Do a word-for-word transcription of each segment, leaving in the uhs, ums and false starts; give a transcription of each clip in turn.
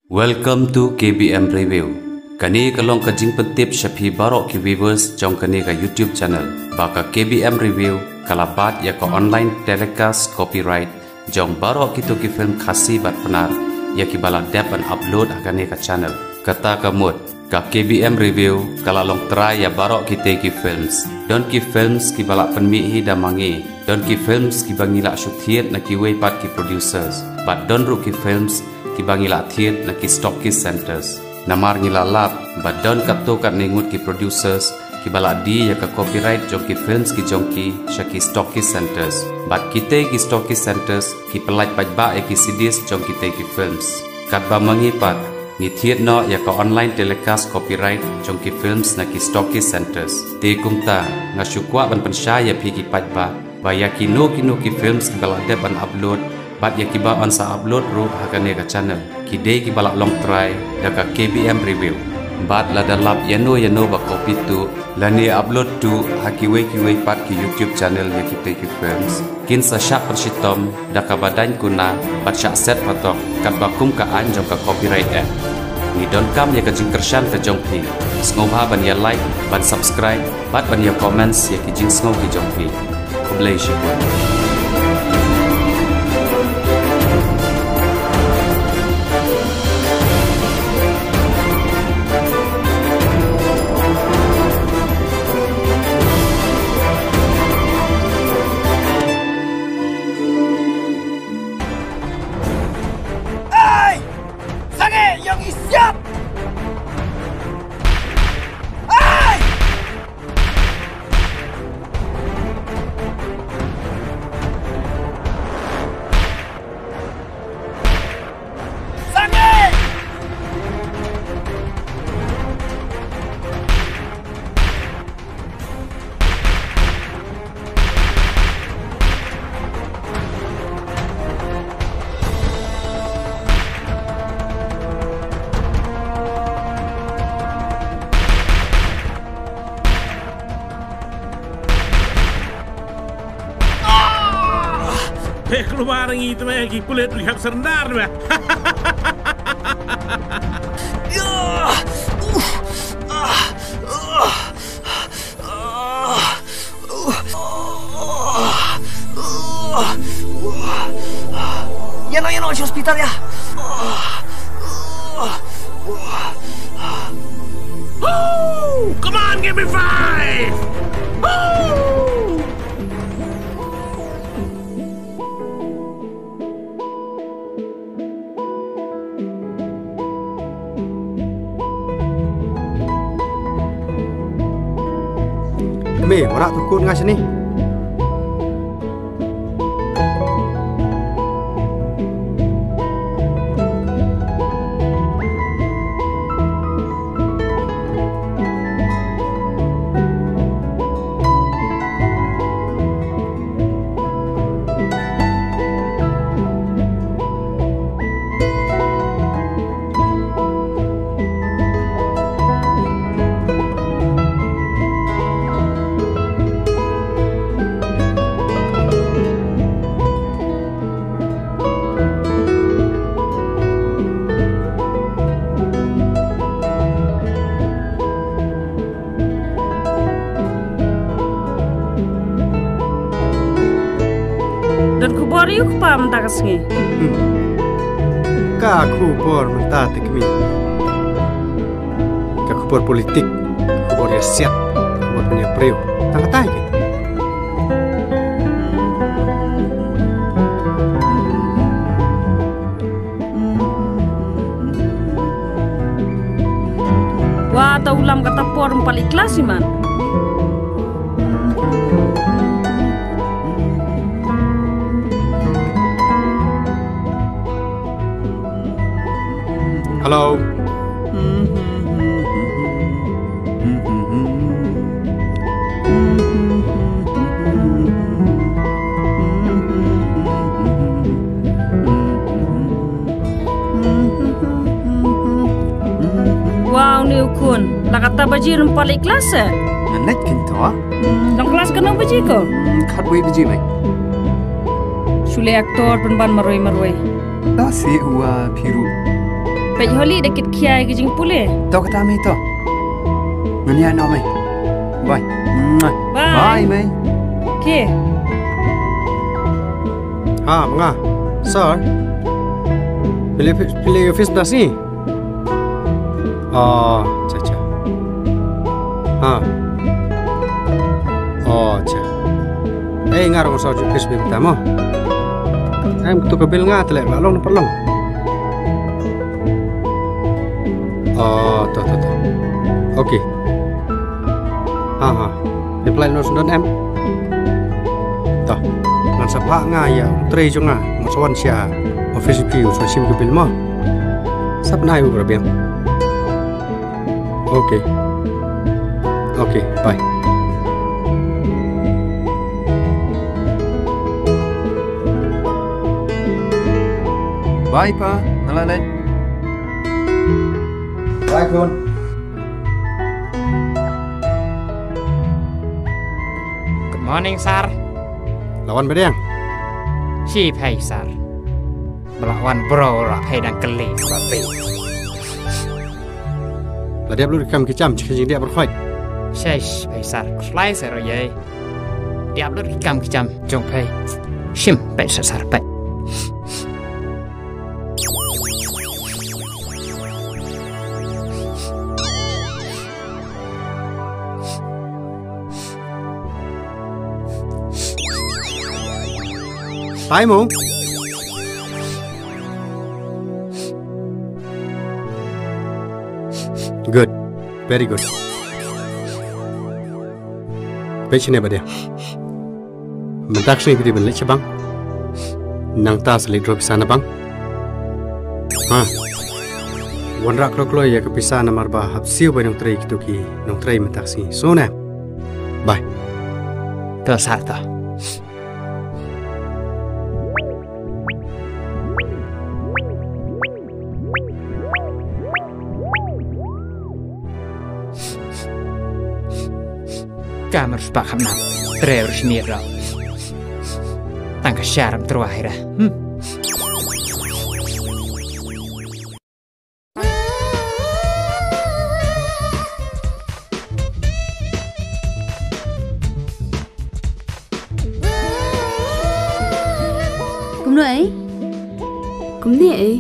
Welcome to K B M Review. Kane ka long ka jingpyntip sha phi baroh ki viewers jong kane ka YouTube channel. Ba ka K B M Review ka la bat ïa ka online telecast copyright jong baroh kito ki film Khasi bad Pnar ïa kiba la dep ban upload ha kane ka channel. Kata ka mut, ka K B M Review ka la long trai ïa baroh kitei ki films. Don ki films kiba la pynmih hi da ma ngi. Don ki films kiba ngi la shu thied na kiwei pat ki producers. Bad don ruh ki films kiba ngi la thied na ki stockist centers. Namar ngi la lap ba don katto katne ngut ki producers kiba la die ïa ka copyright jong ki films ki jong ki sha ki stockist centers. Bad kitei ki stockist centers ki pyllait paidbah ïa ki C Ds jong kitei ki films. Katba ma ngi pat, ngi thied noh ïa ka online telecast copyright jong ki films na ki stockist centers. Te kumta, nga shu kwah ban pynshai ïa phi ki paidbah ba ïa kino kino ki films kiba la dep ban upload bad ïa kiba yn sa upload ruh ha kane ka channel, ki dei kiba la long trai da ka K B M Review. Bad lada lap ïano ïano ba copy tuh lane upload tuh ha kiwei kiwei pat ki YouTube channel ïa kitei ki films, kin sa shah pynshitom da kaba daiñ kuna bad shah set patok katba kum ka aiñ jong ka Copyright Act. Ngi donkam ïa ka jingkyrshan ka jong phi. Sngewbha ban ïa like, ban subscribe bad ban ïa comments ïa ki jingsngew ki jong phi. Khublei shibun. Ai! Sangeh ïong i siap! Ai! Sangeh! Ah! Pek keluar ngi tu, eh, ki pulit rehab serendah tu, eh. Ya! Uh! Ah! Ah! Ah! Ïa noh, ïa noh, sha hospital ïa. Oh, come on, give me five. Oh! Kmie, wanrah to kut nga shane. Don khubor ïa u kpa mynta ka sngi? Hmm. Ka khubor mynta te kmie. Ka khubor politik, ka khubor ïasiat, ka khubor pynïaid briew. Tang katai ki. Wa ta u Lam kata por ym pat leit klas i man. Hello. Wow, ni u khun, la kata baje ym pat leit klas eh? Ngan leit kynto ah. Hmm, long klas kano baje ko? Hmm, khatwei baje mai. Shu leh actor pynban marwei marwei. Da se uwa phi ruh. Peit Holly da kit khia ïa ka jingpule. To kata mei to. Ngan ïa noh mei. Bye. Mwah. Bye. Bye mei. Okay. Ha, ma nga. Sir. Phi leit, phi leit office mynta sngi? Oh, acha, acha. Ha. Oh, acha. Eh, nga ruh sa ju office mynta mo. Em, tu ka bill nga te leh, la long na parlong. Oh, to, to, to. Okay. Ha, ha. Reply no sendon em. To. Ngan sa phah nga ïa u trei jong nga. Ngan sa wan sha office phi u sa shim ka bill mo. Sap nai u rabiang. Okay. Okay, bye. Bye pa, nalale. Bye khun. Good morning sir. Lawan bedeng. Shi phai sir. Bala wan bro ra phai dang kali babi. La diap lut kam ki cham chi jing diap berkhoi. Shesh phai sir. Slai sir ye. Diap lut kam ki cham jong phai. Shim pet sir sir pet. Taimung. Good. Very good. Peit shane ba dia. Mynta ka sngi phi dei ban leit sha bank. Nangta sa leit draw pisa na bank. Ha. Wanrah kloi kloi ïa ka pisa namar ba hap siew ba nongtrei kito ki nongtrei mynta ka sngi. So ne. Bye. To sir to. Kamar spak hamna. Trei ruh smier ruh. Tang ka sharam truah ira. Hmm. Kumno ei? Kumne ei?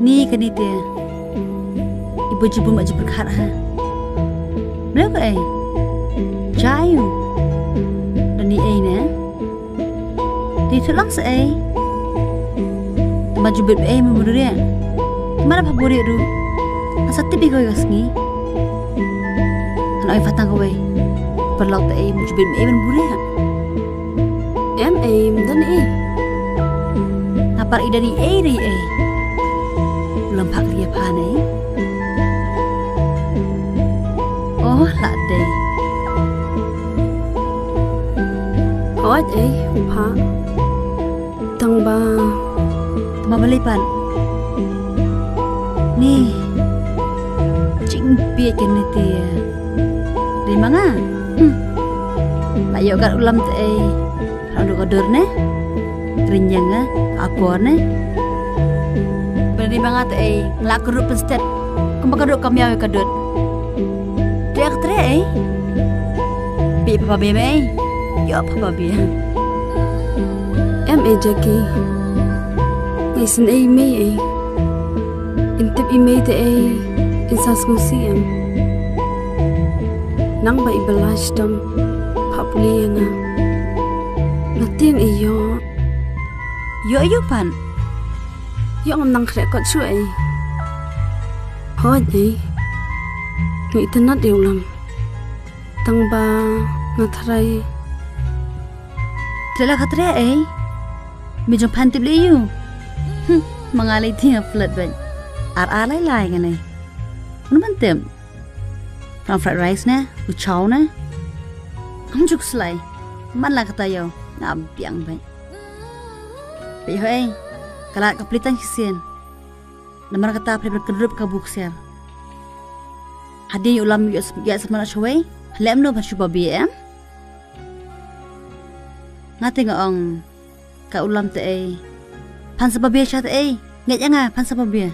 Ni kane te. Iba jibun ma jibun khat ha. Mleo ka ei? Jayu. Dani ei ne? Te tu lang sa ei. Tama jubit ei ma buria. Tama da pha buria ru. Asa tipi koi ka sngi. Kan oi fatang kawai. Perlok ta ei ma jubit ei ban buria. Em ei mdan ei. Napar i dani ei dei ei. Lam phak ria pha nei. Oh la dei. Hooid ei u pha. Tang ba. Tang ba balei pat? Ni. Jingpia kane te. Dei ma nga. Hmm. La ïoh kat u lam te ei. Hanu ka dur ne. Rinyang nga. Akor ne. Bani ma nga te ei. Nglak ka rup penstet. Kumba ka rup ka miaw ka dut. Te ak tre ei. Bi papa bi mei. Yo papa bi. Em ei Jackie. Ngai sin ei mei ei. In tip i mei te ei. In sa sngewsih em. Nang ba i belash dam. Pha puli ïa nga. Nga tieng ei yo. Yo yo pan. Yo ngam nang khreh kot shu ei. Hooid ei. Ngi itynnat ïa u lam. Tang ba nga tharai. Tharai la khatrei ei. Mi jong phan tip lei yu. Hmm, ma nga lei tieng a flat bad. Ar ar lai lai nga nei. Unu ban tip. Pang fried rice ne, u chow ne. Ngam juk slai. Man la kata ïa u. Nga biang bad. Pei hoi. Kala ka plitang shisien. Namar kata phi ban kynrup ka buk siar. Hadien u lam ïa sma shawei. Lem no ban shu babi em. Nga te nga ong ka u lam te ei. Phan sa ba bia sha te ei. Ngeit ïa nga, phan sa ba bia.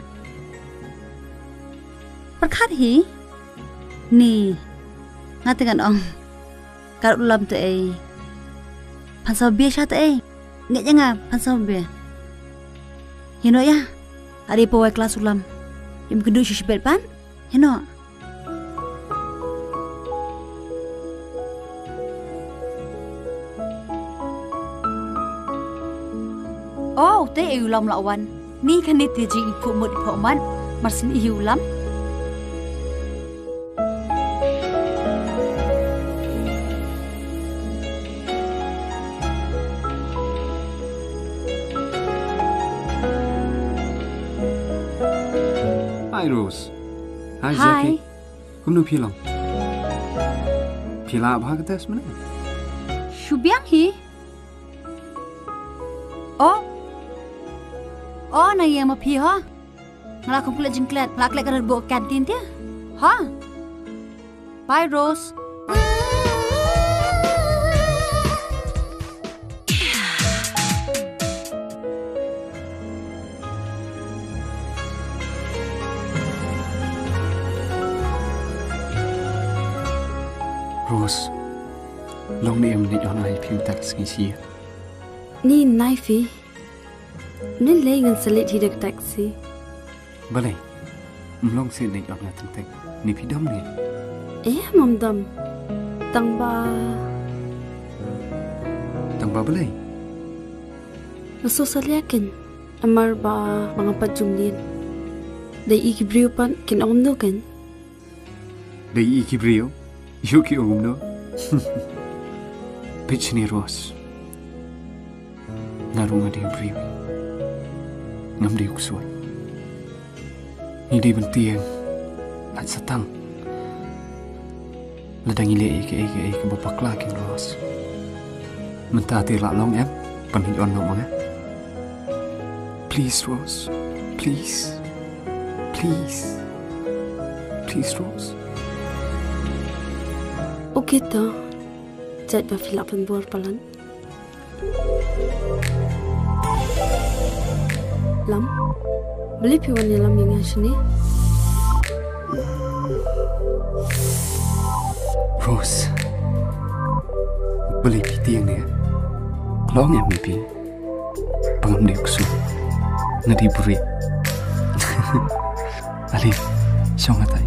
Pyrkhat hi. Ni. Nga te ngan ong. Ka ruh lam te ei. Phan sa ba bia sha te ei. Ngeit ïa nga, phan sa ba bia. Hino ïa. Are pa wai klas u lam. Im kdu shi shibet pan. Hino. Oh, te ei u lam la wan. Ni kane te jing i phuh mut i phuh mat. Mar syn i u lam. Hi, Rose. Hi, hi. Jackie. Kumno phi long? Phi lah bha ka test mynne? Shu biang hi. Oh. Oh, na ïeng ma phi ho. Nga la khum klet jingklet, la klet ka rat buh canteen te. Ha. Bye, Rose. Rose, long ne em nit on ai phim taxi si. Ni nai phi. Nin lei ngan sa leit hi da ka taxi. Balei? Mlong se nit on nga teng teng. Ni phi dom ni. Eh, mom dom. Tang ba. Tang ba balei? Nga so sa lia ken. Amar ba ba nga pat jumlien. Dei i ki briew pat kin ong no ken. Dei i ki briew. Ïoh ki ong no. Peit shane Rose. Nga ruh nga dei u briew. Ngam dei u ksuid. Ngi dei ban tieng. Ngat sa tang. Lada ngi leh ïa kaei kaei kaba bakla ken Rose. Mynta te la long em. Pynhiar noh ma nga. Please, Rose. Please. Please. Please, Rose. Okay to. Jait ba phi lah pynbor palat. Lam. Balei phi wan ïalam ïa nga shane? Rose. Balei phi tieng ne? Long em ne phi? Ba ngam dei u ksuid. Nga dei u briew. Alin, shong hatai.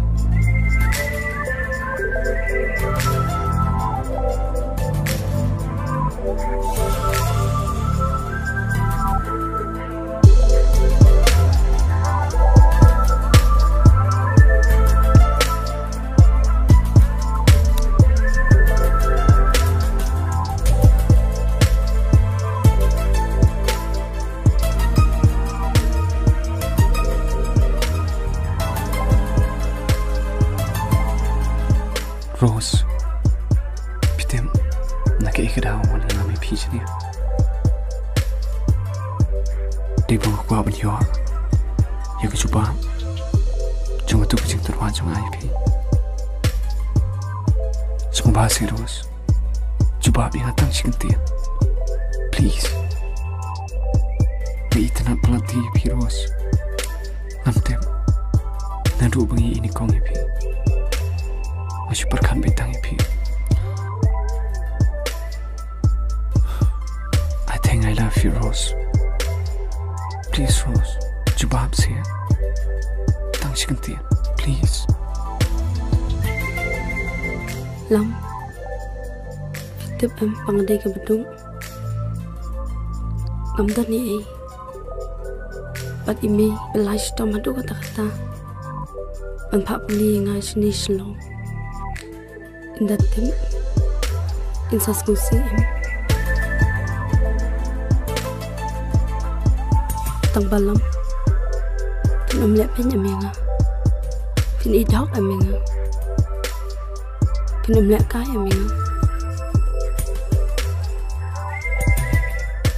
Rose, phi tip, na kaei ka daw nga wan ïalam ïa phi shane? Dei ba nga kwah ban ïoh ïa ka jubab jong katu ka jingtyrwa jong nga ïa phi. Sngewbha seh Rose, jubab ïa nga tang shi kyntien. Please. Nga itynnad palat ïa phi Rose. Ngam tip. Naduh ba ngi i nyngkong ïa phi, nga shu pyrkhat beit tang ïa phi. I think I love you, Rose. Please, Rose. Jubab seh. Tang shi kyntien. Please. Lam. Phi tip em ba nga dei kaba duk. Ngam don ei ei. Bad i mei ba la shitom haduh katta katta ban phah pule ïa nga shane Shillong. Ynda tip in sa sngewsih em. Tang ba Lam, phin ym leh peiñ em ïa nga. Phin ïeh dok em ïa nga. Phin ym leh kai em ïa nga.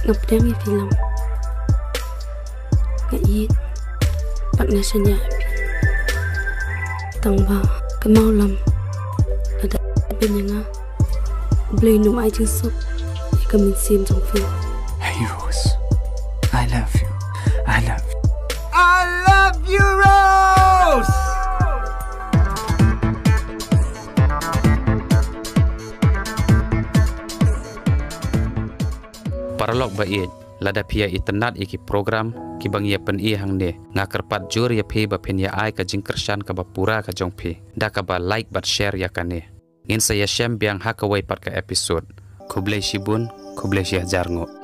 Nga pdiang ïa phi Lam. Nga ïeit bad nga shaniah ïa phi. Tang ba kynmaw Lam, lada phin ïa nga, U Blei un ym ai jingsuk ïa ka mynsiem jong phi. Hey Rose, I love you. Paralok ba ïeit, lada phi ïa itynnad ïa ki program kiba ngi ïa pyni hangne, nga kyrpad jur ïa phi ba phin ïa ai ka jingkyrshan kaba pura ka jong phi da kaba like bad share ïa kane. Ngin sa ïashem biang ha kawei pat ka episode. Khublei shibun, khublei shihajar nguh.